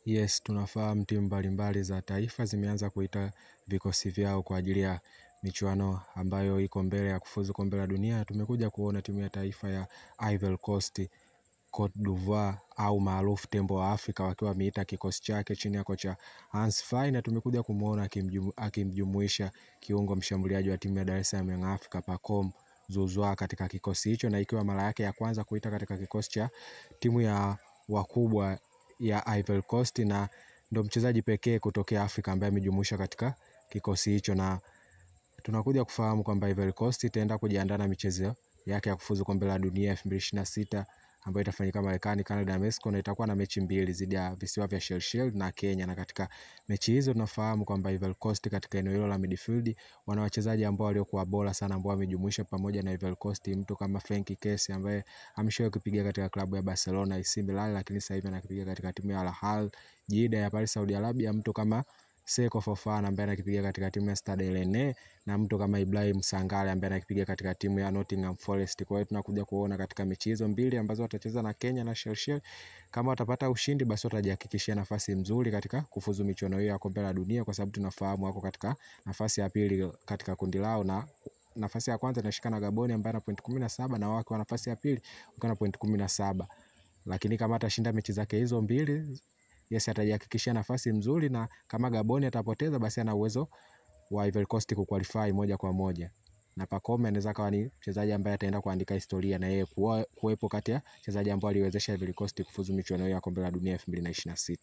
Yes, tunafahamu timu mbalimbali za taifa zimeanza kuita vikosi vyao kwa ajili ya michuano ambayo iko mbele ya kufuzu kombe la dunia. Tumekuja kuona timu ya taifa ya Ivory Coast, Cote d'Ivoire au maarufu Tembo wa Afrika wakiwa wameita kikosi chake chini ya kocha Hans Fai, na tumekuja kumuona akimjumuisha kiungo mshambuliaji wa timu ya Dar es Salaam Young Africa Pacome Zouzoua katika kikosi hicho, na ikiwa mara yake ya kwanza kuita katika kikosi cha timu ya wakubwa ya Ivory Coast, na ndo mchezaji pekee kutokea Afrika ambaye amejumuishwa katika kikosi hicho. Na tunakuja kufahamu kwamba Ivory Coast itaenda kujiandaa na michezo yake ya kufuzu kombe la dunia 2026 ambayo itafanyika Marekani, Canada na Mexico, na itakuwa na mechi mbili dhidi ya visiwa vya Seychelles na Kenya. Na katika mechi hizo tunafahamu kwamba Ivory Coast katika eneo hilo la midfield wana wachezaji ambao waliokuwa bora sana ambao wamejumuisha pamoja na Ivory Coast mtu kama Frank Kessie ambaye ameshawahi kupiga katika klabu ya Barcelona, AC Milan, lakini sasa hivi anakipiga katika timu ya Al Ahly Jeddah ya pale Saudi Arabia, mtu kama Seko Fofana ambaye anakipiga katika timu ya Stade Rennais na mtu kama Ibrahim Sangale ambaye anakipiga katika timu ya Nottingham Forest. Kwa hiyo tunakuja kuona katika mechi hizo mbili ambazo watacheza na Kenya na Seychelles, kama watapata ushindi basi watajihakikishia nafasi nzuri katika kufuzu michuano hiyo ya kombe la dunia, kwa sababu tunafahamu wako katika nafasi ya pili katika kundi lao, na nafasi ya kwanza inashika na Gaboni ambaye ana point 17 na wao wakiwa nafasi ya pili wakiwa na point 17. Lakini kama atashinda mechi zake hizo mbili, yes, atajihakikishia nafasi nzuri, na kama Gaboni atapoteza basi ana uwezo wa Ivory Coast kuqualify moja kwa moja. Na Pacome anaweza kawa ni mchezaji ambaye ataenda kuandika historia na yeye kuwepo kati ya wachezaji ambao aliwezesha Ivory Coast kufuzu michuano hiyo ya kombe la dunia 2026.